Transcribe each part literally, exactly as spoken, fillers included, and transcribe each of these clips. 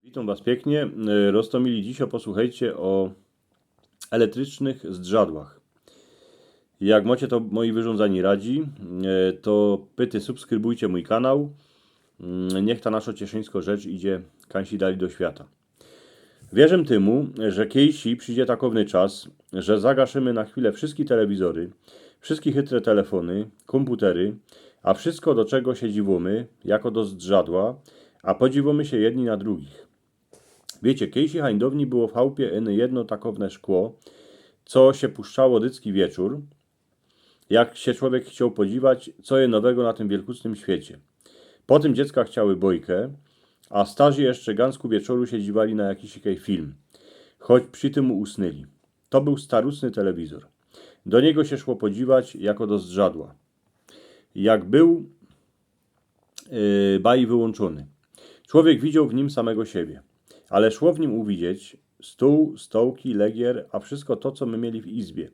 Witōm was piyknie. E, roztōmili, dzisiej posłuchejcie ô elektrycznych zdrzadłach. Jak mocie to moje wyrządzanie radzi, e, to pyty subskrybujcie mōj kanał. Mm, niych ta naszo cieszyńsko rzecz idzie kańsi dalij do świata. Wierzym tymu, że kiejsi przidzie takowny czas, że zagaszymy na chwilã wszyjske telewizory, wszyjske chytre telefōny, kōmputery, a wszyjsko, do czego sie dziwōmy, jako do zdrzadła, a podziwōmy sie jedni na drugich. Wiycie, kiejsi hańdowni było w chałpie ino jedno takowne szkło, co sie puszczało dycki wieczōr, jak sie człowiek chcioł podziwać, co je nowego na tym wielkucznym świecie. Potym dziecka chciały bojkã, a starzi jeszcze gynka ku wieczōru sie dziwali na jakiś kej film, choć przi tym usnyli. To bōł staruszny telewizor. Do niego sie szło podziwać jako do zdrzadła. Jak bōł, yy, baj wyłōnczōny, człowiek widzioł w nim samego siebie. Ale szło w nim uwidzieć stół, stołki, legier, a wszyjsko to, co my mieli w izbie.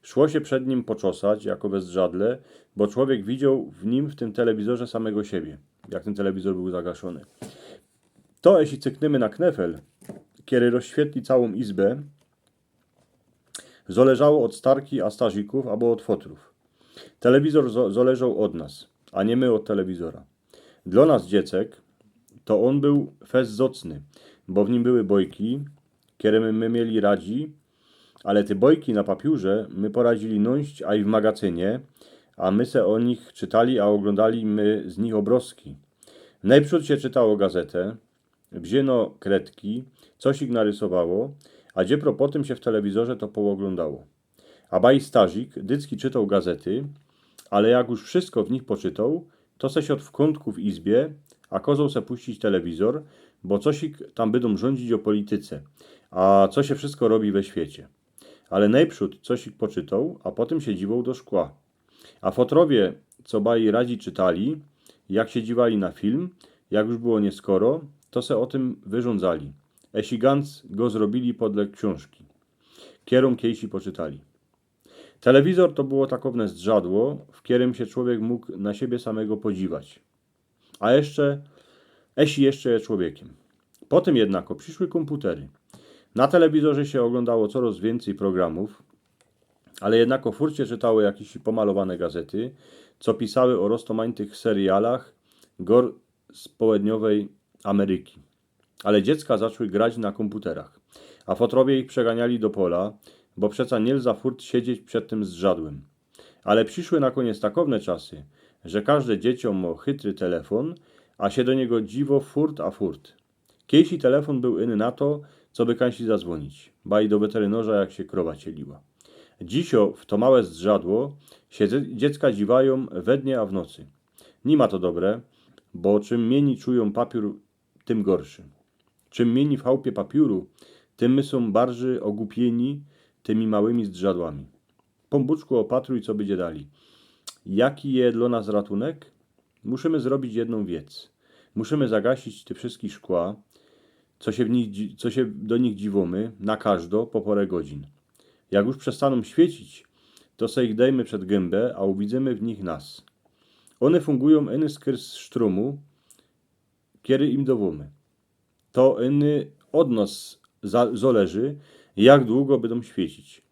Szło sie przed nim poczosać, jako we zdrzadle, bo człowiek widzioł w nim, w tym telewizorze, samego siebie, jak tyn telewizor bōł zagaszōny. To, jeśli cyknymy na knefel, kiery rozświetli całōm izbã, zoleżało ôd starki a starzików abo ôd fotrōw. Telewizor zo-, zoleżoł ôd nas, a niy my ôd telewizora. Dlo nas, dziecek, to ôn bōł fest zocny, bo w nim były bojki, kere my, my mieli radzi, ale te bojki na papiōrze my poradzili nojś aj w magacynie, a my se ô nich czytali, a ôglōndali my z nich ôbrozki. Nojprzōd sie czytało gazetã, wziyno kredki, cosik narysowało, a dziepro potym sie w telewizorze to pooglōndało. A baj starzik dycki czytoł gazety, ale jak już wszyjsko w nich poczytoł, to se siodł w kōntku w izbie, a kozoł se puścić telewizor, bo cosik tam bydōm rządzić ô polityce, a co sie wszyjsko robi we świecie. Ale nojprzōd cosik poczytoł, a potym sie dziwoł do szkła. A fotrowie, co baj radzi czytali, jak sie dziwali na film, jak już było nieskoro, to se ô tym wyrządzali. Esi gynka go zrobili podle ksiōnżki, kerōm kiejsi poczytali. Telewizor to było takowne zdrzadło, w kerym sie człowiek mōg na siebie samego podziwać. A jeszcze, esi jeszcze je człowiekiym. Potym jednako prziszły kōmputery. Na telewizorze sie ôglōndało coroz wiyncyj programōw, ale jednako furt sie czytało jakeś pomalowane gazety, co pisały ô roztōmajtych serialach gor z połedniowej Ameryki. Ale dziecka zaczły grać na kōmputerach, a fotrowie ich przeganiali do pola, bo przeca niy lza furt siedzieć przed tym zdrzadłym. Ale prziszły na kōniec takowne czasy, że kożde dzieciomo mo chytry telefōn, a sie do niego dziwo furt a furt. Kiejsi telefōn bōł ino na to, coby kańsi zazwōnić, baj do weterynorza, jak sie krowa cieliła. Dzisiej w to małe zdrzadło sie dzie-, dziecka dziwajōm we dnie a w nocy. Niy ma to dobre, bo czym miyni czujōm papiōr, tym gorszy. Czym miyni w chałpie papiōru, tym my sōm barży ôgupiyni tymi małymi zdrzadłami. Pōnbōczku, ôpatruj, co bydzie dalij. Jaki je dlo nas ratunek? Musimy zrobić jednōm wiec. Musimy zagasić te wszyjske szkła, co sie w nich dzi-, co sie do nich dziwōmy, na kożdo po pora godzin. Jak już przestanōm świecić, to se ich dejmy przed gymba, a uwidzymy w nich nas. Ône fungujōm ino skrōz sztrōmu, kery im dowōmy. To ino ôd nos za-, zoleży, jak dugo bydōm świecić.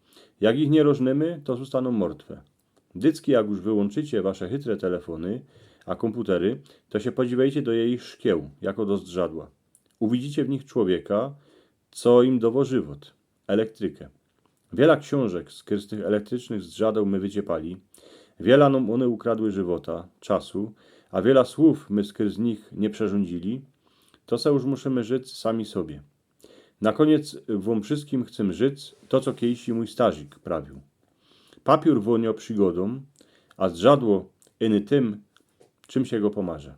Jak ich niy rożnymy, to zostanōm mortwe. Dycki, jak już wyłōnczycie wasze chytre telefōny a kōmputery, to sie podziwejcie do jejich szkieł, jako do zdrzadła. Uwidzicie w nich człowieka, co im dowo żywot, elektrykã. Wiela ksiōnżek skrōz tych elektrycznych zdrzadeł my wyciepali, wiela nōm ône ukradły żywota, czasu, a wiela słōw my skrōz nich niy przerządzili, to se już musimy żyć sami sobie. Na kōniec wōm wszyskim chcym żyć to, co kiejsi mōj starzik prawiōł. Papiōr wōnio przigodōm, a zdrzadło ino tym, czym sie go pomarze.